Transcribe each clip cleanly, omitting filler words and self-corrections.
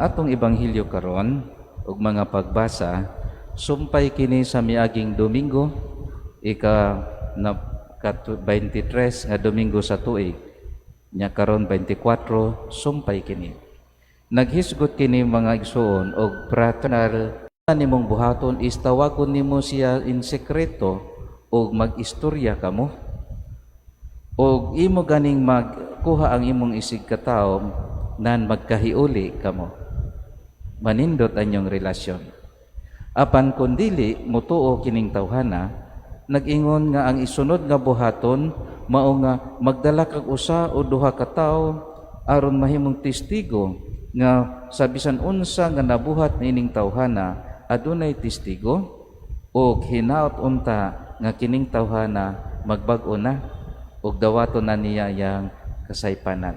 Atong ebanghelyo karon ug mga pagbasa, sumpay kini sa miaging Domingo, ika na 23 nga Domingo sa tuig. Nya karon 24, sumpay kini. Naghisgot kini, mga igsuon, og fraternal nimong buhaton is tawagon nimo siya in sekreto ug mag-istorya kamo. Og imo ganing magkuha ang imong isig katawo nan magkahiuli kamo. Manindot ang inyong relasyon. Apan kung dili mutuo kining tawhana, nag-ingon nga ang isunod nga buhaton mao nga magdala kag usa o duha ka tawo aron mahimong testigo nga sa bisan unsa nga nabuhat niining tawhana, adunay testigo ug hinaot unta nga kining tawhana magbag-o na ug dawaton na niya yang kasaypanan.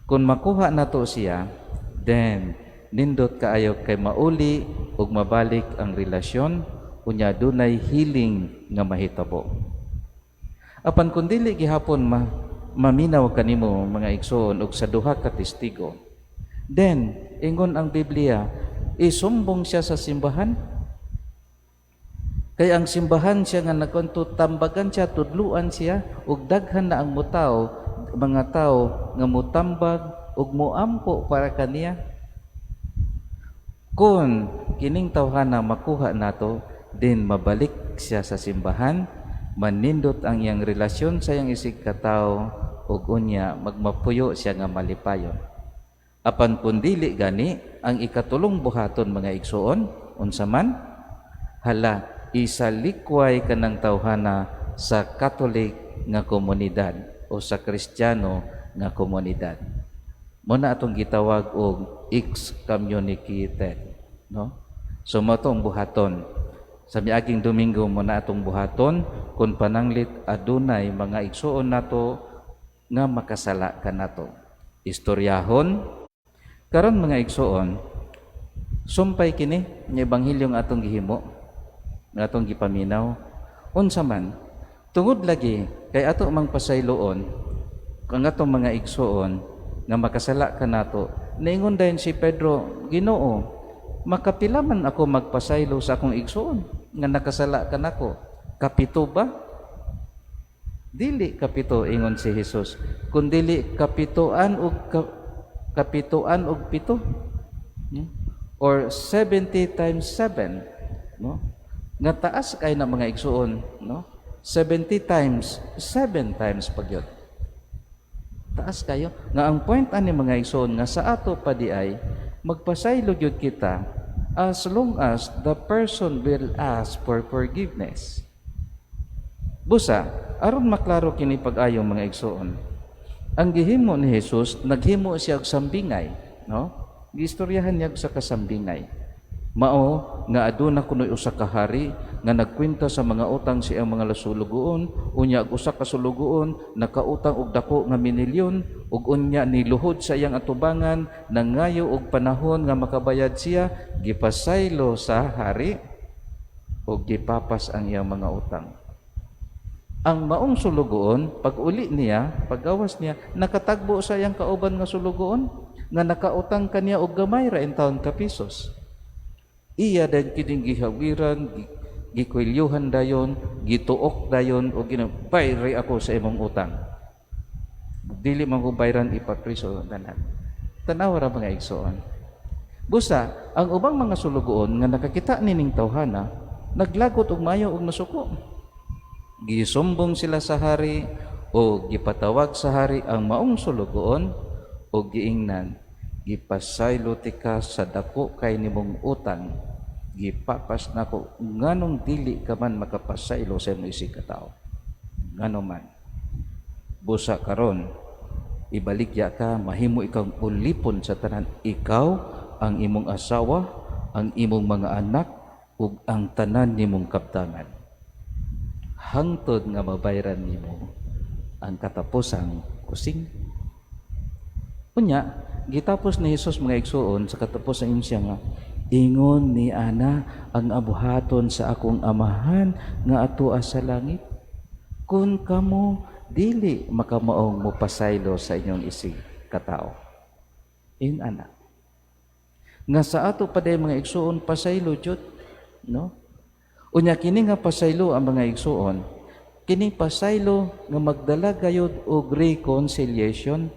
Kung makuha nato siya, then nindot kaayo kay mauli ug mabalik ang relasyon, unya dunay healing nga mahitabo. Apan kung dili gihapon maminaw kanimo, mga igsoon, og sa duha ka testigo, then ingon ang Biblia, isumbong siya sa simbahan. Kay ang simbahan siya nga nagkonto, tambagan siya, tudluan siya, ug daghan na ang mutaw, mga tao nga mutambag ug muampo para kaniya. Kung kining tawhana makuha nato, din mabalik siya sa simbahan, manindot ang iyang relasyon sa iyang isig katawo, ug unya magmapuyo siya nga malipayon. Apan kung dili gani, ang ikatulong buhaton, mga igsuon, unsa man? Hala, isalikway kanang tawhana sa Catholic nga komunidad o sa Kristiyano nga komunidad. Mao na atong gitawag og excommunicated, no? So mao tong buhaton. Sa miaging Domingo, mao na atong buhaton kung pananglit adunay mga igsuon nato nga makasala kanato. Istoryahon karon, mga igsuon, sumpay kini nga ebanghelyo nga atong gihimo, nga atong gipaminaw. Unsa man? Tungod lagi kay ato mang pasayloon ang atong mga igsuon nga makasala kanato. Niingon dayon si Pedro, "Ginoo, makapila man ako magpasaylo sa akong igsuon nga nakasala kanako? Kapito ba?" "Dili kapito," ingon si Jesus, "kundili kapitoan og kapitoan og pito." Or 70 times 7, no? Nga taas kay na, mga igsuon, no? 70 times 7 times pagyud. Taas kayo. Nga ang point ani, mga igsoon, nga sa ato pa di ay magpasaylo gyud kita as long as the person will ask for forgiveness. Busa, aron maklaro kini pag-ayo, mga igsoon. Ang gihimo ni Jesus, naghimo siya og sambingay, no? Giistoryahan niya sa kasambingay. Mao nga aduna kuno'y usa ka hari nga nagkwenta sa mga utang sa iyang mga sulugoon, unya ug usa ka sulugoon nakautang og dako nga minilyon ug unya niluhod sa iyang atubangan, nangayo og panahon nga makabayad siya, gipasaylo sa hari ug gipapas ang iyang mga utang. Ang maong sulugoon, pag uli niya, paggawas niya, nakatagbo sa iyang kauban nga sulugoon nga nakautang kaniya og gamay ra intawon ka pesos. Iya dayon kining gihawiran, gikwilyuhan dayon, gituok dayon o bayri ako sa imong utang. Dili man ko bayran, ipapriso tanan. Tanawa ra, mga igsoon. Busa, ang ubang mga sulugoon nga nakakita nining tawhana, naglagot og mayo ug nasuko. Gisumbong sila sa hari o gipatawag sa hari ang maong sulugoon o giingnan, "Gipasaylo tika sa dako kay nimong utang, gipapas nako, nganong dili ka man makapasaylo sa imong isig katawo? Ngano man? Busa karon ibaligya ka, mahimo ikang ulipon sa tanan, ikaw, ang imong asawa, ang imong mga anak ug ang tanan nimong kabtangan, hangtod nga mabayran nimo ang katapusang kusing." Unya, gitapos ni Jesus, mga igsuon, sa katapusan siya nga, "Ingon ni ana ang abuhaton sa akong Amahan nga atoa sa langit, kung kamo dili makamaong mopasaylo sa inyong isig katao." In ana. Nga sa ato pa day, mga igsuon, pasaylo jud, no? Unya kini nga pasaylo ang mga igsuon, kini pasaylo nga magdala gayud og reconciliation,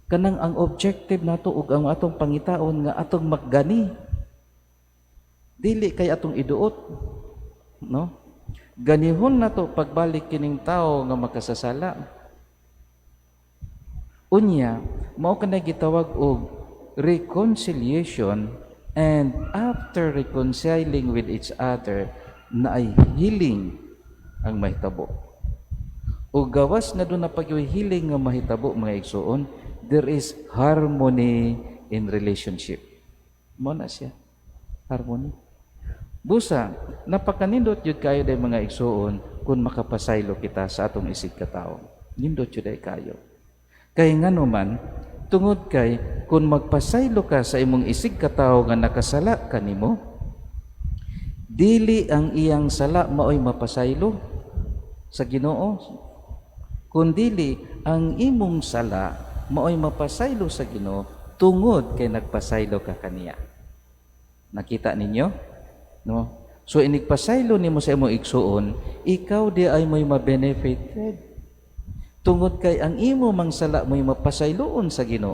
kanang ang objective nato ug ang atong pangitaon nga atong maggani, dili kay atong iduot, no? Ganihon nato pagbalik kining tao nga makasasala. Unya mao kanay gitawag og reconciliation, and after reconciling with each other, naay healing ang mahitabo. Ug gawas na duna pa gyoy healing nga mahitabo, mga igsuon, there is harmony in relationship. Mao na siya, harmony. Busa napakanindot jud kayo day, mga igsuon, kung makapasaylo kita sa atong isig katawo. Nindot jud ay kayo. Kay ngano man, tungod kay kung magpasaylo ka sa imong isig katawo nga nakasala kanimo, dili ang iyang sala maoy mapasaylo sa Ginoo, kundili ang imong sala maoy mapasaylo sa Ginoo tungod kay nagpasaylo ka kaniya. Nakita ninyo? No? So inigpasaylo nimo sa imong igsuon, ikaw diay mo'y mabenefited. Tungod kay ang imo mang sala mo'y mapasayloon sa Ginoo.